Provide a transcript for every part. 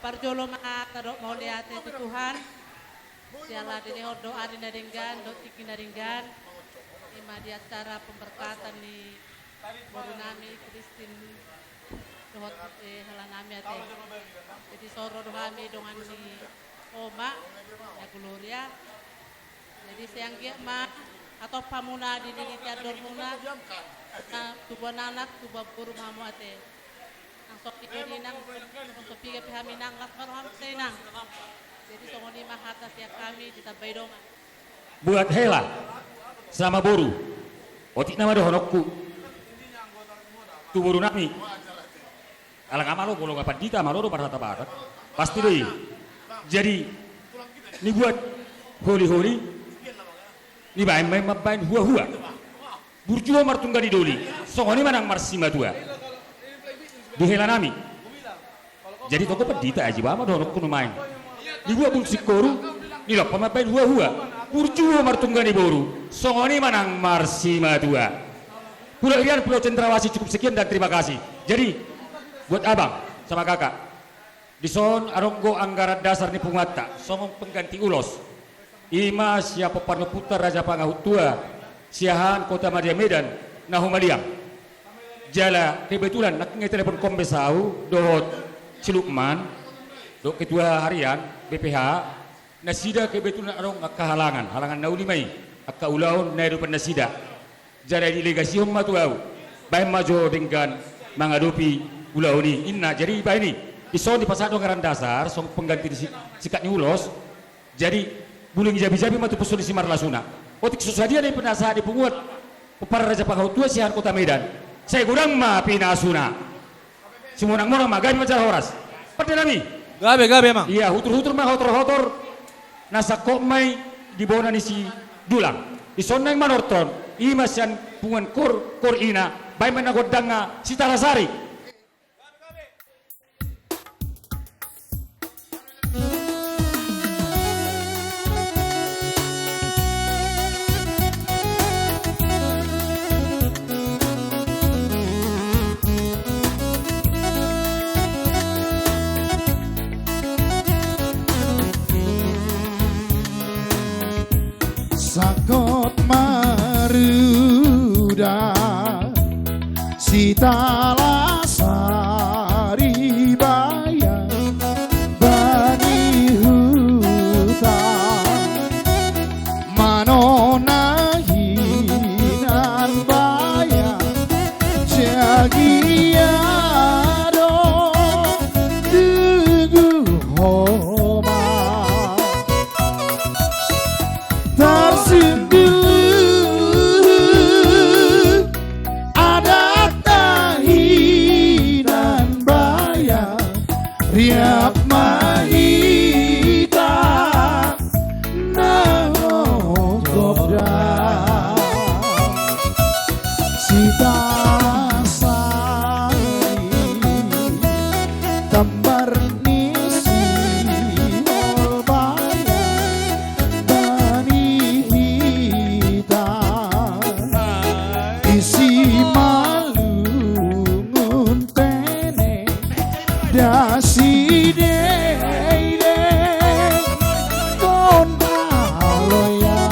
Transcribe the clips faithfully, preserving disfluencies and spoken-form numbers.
Parjolo ma tadok mauliate tu Tuhan. Siala dilehon do ari na denggan dohot tingki na denggan. Ima di acara pemberkatan ni boru nami Kristin dohot, eh, hela nami ate. Jadi so ro do hami dongan ni Oma, ya Gloria. Jadi sai anggiat ma hatop hamuna di niliti andor muna. Na tubuan anak, tubuan boru ma hamu ate. Nang so piga di nang, nang so piga pe hami nang, las ma roham sai nang. Jadi songon i ma hata sian hami ditambai dongan. Buat hela sama boru. Otik nama dohononku tu boru nami. Ala nga malo, molo nga pandita malo do marhata Batak. Pasti do i. Jadi ni buat holi-holi, ni baen ma i mambaen hua-hua. Burju ho martungga ni doli, songon i ma nang marsimatua. Di hela nami. Jadi toko pandita aji ba ma dohononku nuaeng. Di buat bulung singkoru, ni lompa mambaen hua-hua. Burju ho martungga ni boru, songon i ma nang marsimatua. Pulau Irian, Pulau Cendrawasih, cukup sekian dan terima kasih. Jadi buat abang sama kakak, dison adong do anggaran dasar ni punguanta songon pengganti ulos. Ima sian pomparan ni ompunta Raja Pangahutua Siahaan, Kota Madya Medan, na humaliang. Jala kebetulan nangkin nga ditelepon kombes ahu dohot si Lukman dohot ketua harian B P H. Nasida kebetulan adong angka halangan, halangan na uli ma i, angka ulaon na iadopan nasida. Jala didelegasion ma tu ahu, baen ma jo denggan mangadopi ulaon i, inna. Jadi baen i, dison dipasahat do anggaran dasar songon pengganti ni si-, singkat ni ulos. Jadi bulung jabi-jabi ma tu puson ni simarlasuna. Otik so sadia na pinasahat ni punguan pomparan Raja Pangahutua Siahaan Kota Medan, sai godang ma pinasuna. Simonang-monang ma, gabe ma jala horas. Pande nami. Gabe, gabe, amang. Ia, hutur-hutur ma hotor-hotor. Na sangkot ma i di bona ni si Dulang. Dison naeng manortor. Ima sian punguan kor, kor ina. Baen ma na gondangna si Talasari. Sangkot maruda si Talasari, bayan bani huta, manona hinan bayan, jagia do tugu homa. Tarsundul adat na hinan bayan, riap ma hita na manggoda. Si Talasari, tambar ni sihol bayan, bani hita di Simalungun Tene, da si Dede Tona Loya.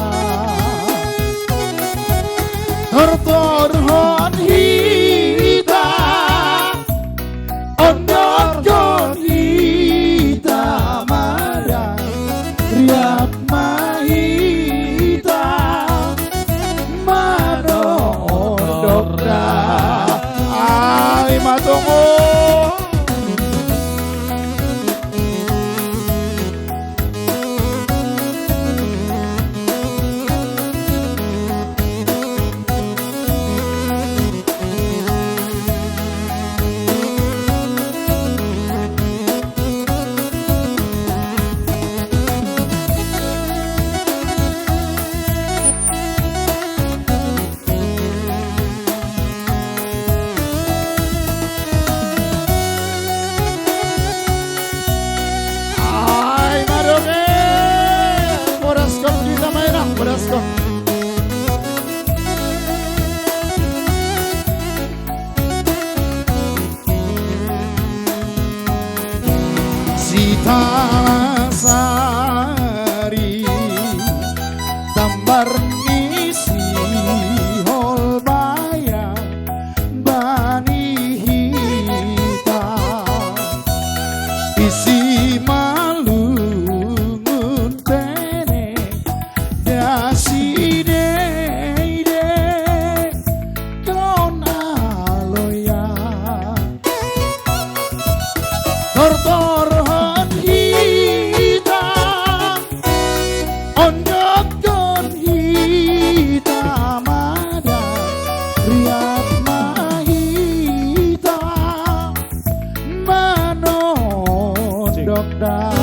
Tortorhon hita, ondothon hita, mada riap ma hita manondok da. Ai ma tongon. Talasari, tambar ni Siholbaya, bani hita, i Simalungun, Pene, Dasi, Deide, Don Aloya. Tortorhon hita, ondongkon hita, mada riat ma hita manondongkon.